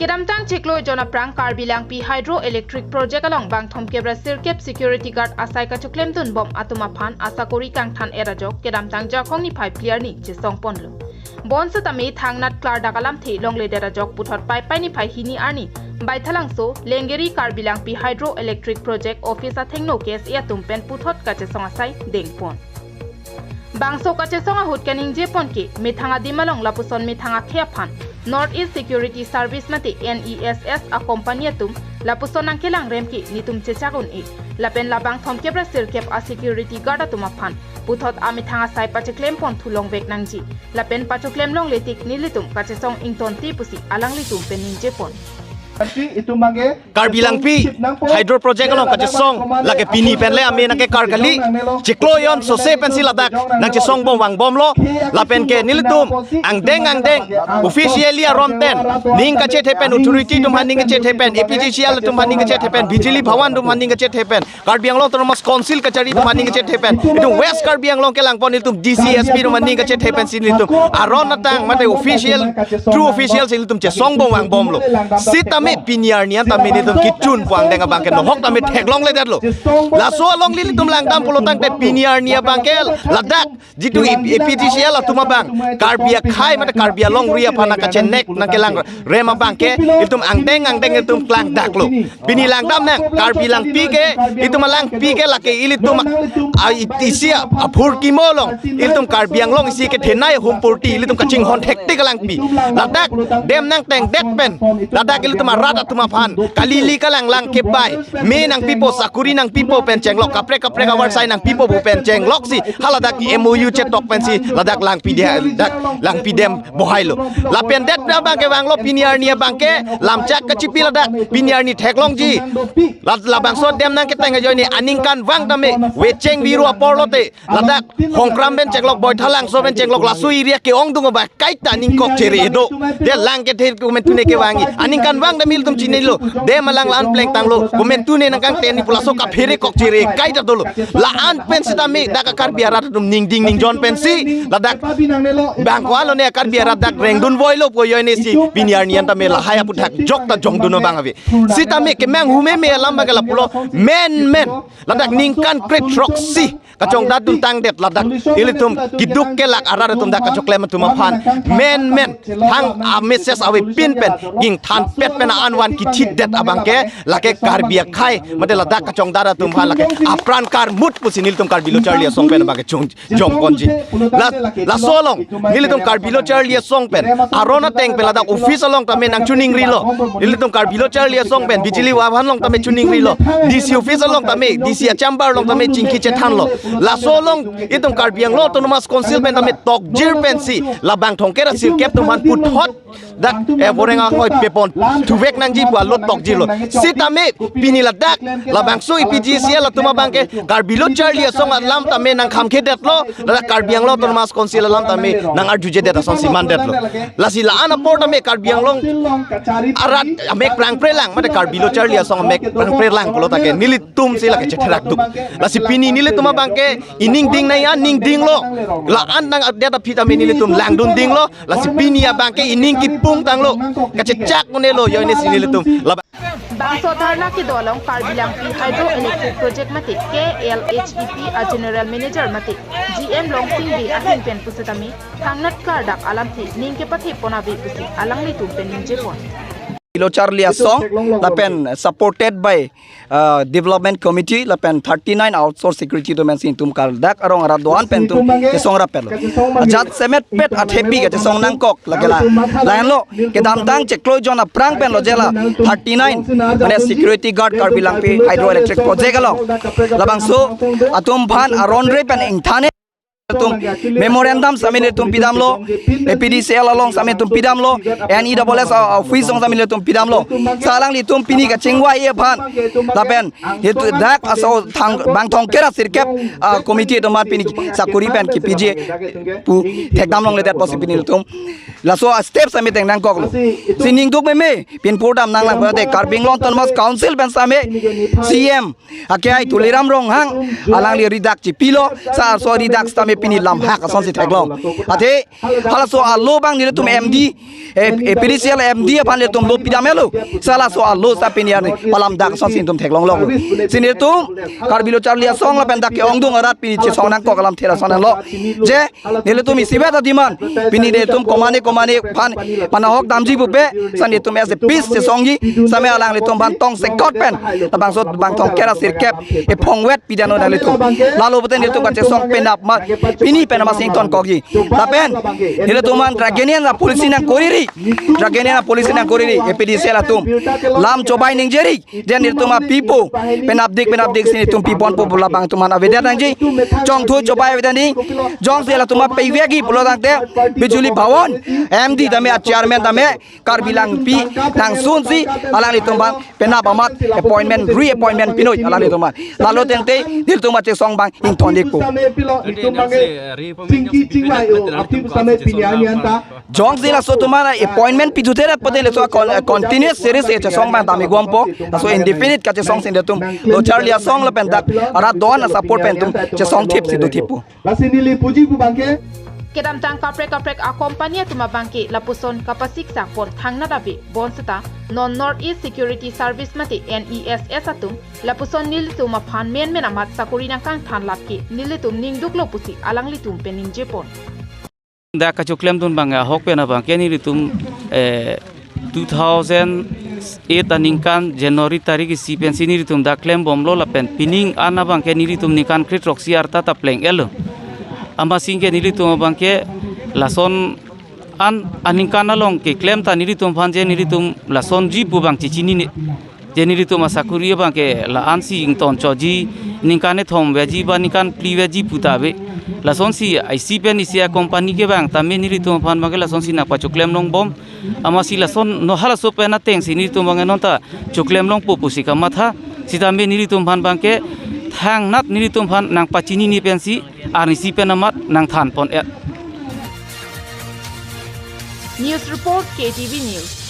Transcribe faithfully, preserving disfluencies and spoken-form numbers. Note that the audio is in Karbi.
Kedamtang chiklo jon aphrang Karbi Langpi Hydroelectric Project along bangthom kep ra sirkep security guard asai kachoklemdun bom atum aphan asakori kangthan-et ajok kedamtang Jakhong niphai phli arni chesongponlo. Bonsetame thangnat klardak alamthe longledet ajok puthot Paipai niphai hini arni Baithalangso Lengeri Karbi Langpi Hydroelectric Project Office athengno K S A atum pen puthot kachesong asai dengpon. Bangso kachesong ahut kaningjepon ke methang adim along lapuson methang akhei aphan North East Security Service mate N E S S a company atum lapuson nangkelang rem ke netum chechak un-e. Lapen labangthom kep ra sirkep a security guard atum aphan puthot amethang asai pachoklempon thulongvek nangji. Lapen pachoklem longle tik nelitum kachesong ingtonte pusi alanglitum pen ningjepon. Karbi Langpi Hydro Project along kachesong lake pini pen le ame nangkekar kali. Chiklo jon sose pensi ladak nangchesong bom vangbomlo. Lapen ke nelitum angdeng angdeng officially aron ten ning kachethe pen, authority atum aphan ning kachethe pen, A P G C L atum aphan ning kachethe pen, Bijli Bhawan atum aphan ning kachethe pen, Karbi Anglong Autonomous Council kachari atum aphan ning kachethe pen, itum West Karbi Anglong kelangpon itum D C S P atum aphan ning kachethe pensi nelitum aron atang mate official, true official si nelitum chesong bom vangbomlo. Sitame pini arni an tame nelitum kechunpo angdeng abang ke nohok tame theklongledetlo. Laso along nelitum langdam pulo tangte pini arni abang ke ladak jitu A P G C L atum abang Karbi akhei mate Karbi alongri aphan nangkachenek nangkelang rem abang ke itum angdeng angdeng itum klangdaklo. Pini langdam nang Karbi Langpi ke, itum alangpi ke lake ilitum a, a, isi aphurkimo along ilitum Karbi Anglong isi kethenei ahumpurti ilitum kachinghon thektik alangpi. Ladak dem nangtengdet pen ladak ilitum arat atum aphan kali ili kalanglang kebai, me nangpipo, sakori nangpipo pen chenglok, kaprek kaprek avarsai nangpipo pu pen chenglok si haladak M O U chetok pensi ladak langpi dia, dak langpi dem bohailo. Lapen det abang ke vanglo pini arni abang ke lamchak kachipi ladak pini arni theklongji. La, labangso dem nangketeng ajoine aningkanvang tame vecheng biru apor lote ladak Hongkram pen chenglok, Baithalangso pen chenglok, laso area ke-ongdung abang kaita ningkok chere do. Dia lang kethe komentu ne kevangji. Aningkanvang tame ilitum chinilo. Dem alang la-an plengtanglo. Komentu ne nangkangteni pu laso kaphere kok chere kaita dolo. La-an pen sitame dak a Karbi arat atum ningding ningjon pensi ladak bang ko-an lone a Karbi arat dak rengdunvoilo pu ajoine si pini arni an tame lahai aphuthak jokta jongdun abang ave. Sitame kemang humeme alam abang ke lapulo menmen ladak ningkan kre throksi kachongdatdun tangdet ladak ilitum keduk kelak arat atum dak kachoklem atum aphan menmen thang a message avepin pen ingthanpet pen a-an van kithitdet abang ke lake Karbi akhei mate ladak kachongdat atum aphan lake apran karmut pusi nelitum Karbi Lo Charli Asong pen abang ke chung jongponji. La, laso along nelitum Karbi Lo Charli Asong pen aron ateng pen ladak office along tame nangchiningrilo. Nelitum Karbi Lo Charli Asong pen Bijli Bhawan along tame chiningrilo. D C office along tame, D C a-chamber along tame chingki chethanlo. Laso along itum Karbi Anglong Autonomous Council pen tame tokjir pensi labangthom kep ra sirkep atum aphan puthot dak e boreng ahoi pepon thuvek nangji pu alot tokjirlo. Sitame pini ladak labangso A P G C L atum abang ke Karbi Lo Charli Asong alam tame nangkhamkhedetlo, ladak Karbi Anglong Autonomous Council alam tame nangarjujedet asonsi mandetlo. Lasi la-an apor tame Karbi Anglong arat amek prangprelang mate Karbi Lo Charli Asong amek prangprelang pulo ta ke nelitum si lake chetherak duk. Lasi pini nelitum abang ke ining ding nai an ning dinglo. La-an nangdet aphi tame nelitum langdun dinglo. Lasi pini abang ke ining kipung tanglo. Kachechak unelo ajoine si nelitum. Laba Bangso dharna kedo along Karbi Langpi Hydroelectric Project mate K L H E P a General Manager mate G M Longsing Bey ahin pen pusitame thangnat klardak alamthe ning kepathepon ave pusi alanglitum pen ningjepon. Lo Charli Asong lapen supported by uh, Development Committee lapen thirty-nine outsource security atum pensi itum klardak arong arat do-an pen itum kesong rapetlo. Ajat semet pet athepi kachesong nangkok lake la. Lahenlo kedamtang chiklo jon aphrang pen lo jela thirty-nine mane security guard Karbi Langpi Hydroelectric Project along. Labangso atum aphan aron re pen ingthan atum memorandum sitame nelitum pidamlo, A P D C L along sitame nelitum pidamlo, N E S S office along sitame nelitum pidamlo. Sa alanglitum pini kachingvai aphan lapen hitu dak aso thang bangthom kep ra sirkep ah, committee atum aphan pini sakori pen kipiji pu thekdam longledet pusi pini nelitum laso step sitame tengnangkoklo. Si ning duk meme pinpur dam nanglang pute Karbi Anglong Autonomous Council pen sitame C M akehai Tuliram Ronghang alangli ridak chipilo, sa arso ridak sitame pini lam hak asonsi theklong. Athe halaso alo abang nelitum M D, eh, A P D C L M D aphan nelitum lo pidamlo. Si halaso alo si pini arni palam dak asonsi nelitum theklonglo. Si nelitum Karbi Lo Charli Asong lapen dak ke-ongdung arat pini chesong nangkok alamthe lason lo. Je nelitum isivet adiman, pini nelitum komane komane aphan panahok damji pupe, si nelitum as a peace chesongji, same alanglitum aphan tongsekot pen labangso bangtong kera sirkep ephongvet pidan nanglitum. Lalo pute nelitum kachesong penap ma, pini pen amat si ingtonkokji. Lapen nelitum aphan dragonian apolicy nangkoriri, dragonian apolicy nangkoriri, A P D C L atum lam chobai ningjeri, je nelitum apipo, penapdik penapdik si nelitum piponpo pu labangtum aphan avedet nangji. Chongthu chobai avedet nangji. Jongsi latum apei vekji pulo tangte, Bijuli Bhawan M D tame, a chairman tame, Karbi Langpi nangsunsi alanglitum aphan penap amat appointment, reappointment pinoi alanglitum aphan. Lalo tangte nelitum achesong abang ingtondik po. Jongsi laso atum aphan appointment pithu thedet pute laso con-, continuous series kachesong abang dam-i gompo. Laso indefinite kachesong si nelitum Lo Charli Asong lapen dak arat do-an a-support pen nelitum chesong thip si do thip po. Lasi neli puji pu abangke. Kedamtang kaprek kaprek a-company atum abangke lapuson kapasiksang pon thangnat ave, bonseta non North East Security Service mate N E S S atum lapuson nelitum aphan menmen amat sakori nangkangthan lap ke nelitum ningduklo pusi alanglitum pen ningjepon. Dak kachoklemdun abang ahok pen abangke nelitum, eh, two thousand eight aningkan January tarik isi pensi nelitum dak klembomlo lapen pining an abangke nelitum ningkan kre-throksi arta ta pleng-etlo. Amatsi ke nelitum abangke lason an aningkan along keklem ta nelitum aphan je nelitum lasonji pu abang chechinine. Je nelitum asakori abangke la-ansi ingtonchotji, ningkan kethom veji ba ningkan phli veji pu ta ave. Lasonsi isi pen isi a-company ke abang tame nelitum aphan abangke lasonsi nangpachoklem longbom. Amatsi lason non halaso pen atengsi nelitum abangke non ta choklem longpo pusi kamatha. Sitame nelitum aphan abangke thangnat nelitum aphan nangpachinine pensi arnisi pen amat nangthanpon-et. News report, K T V News.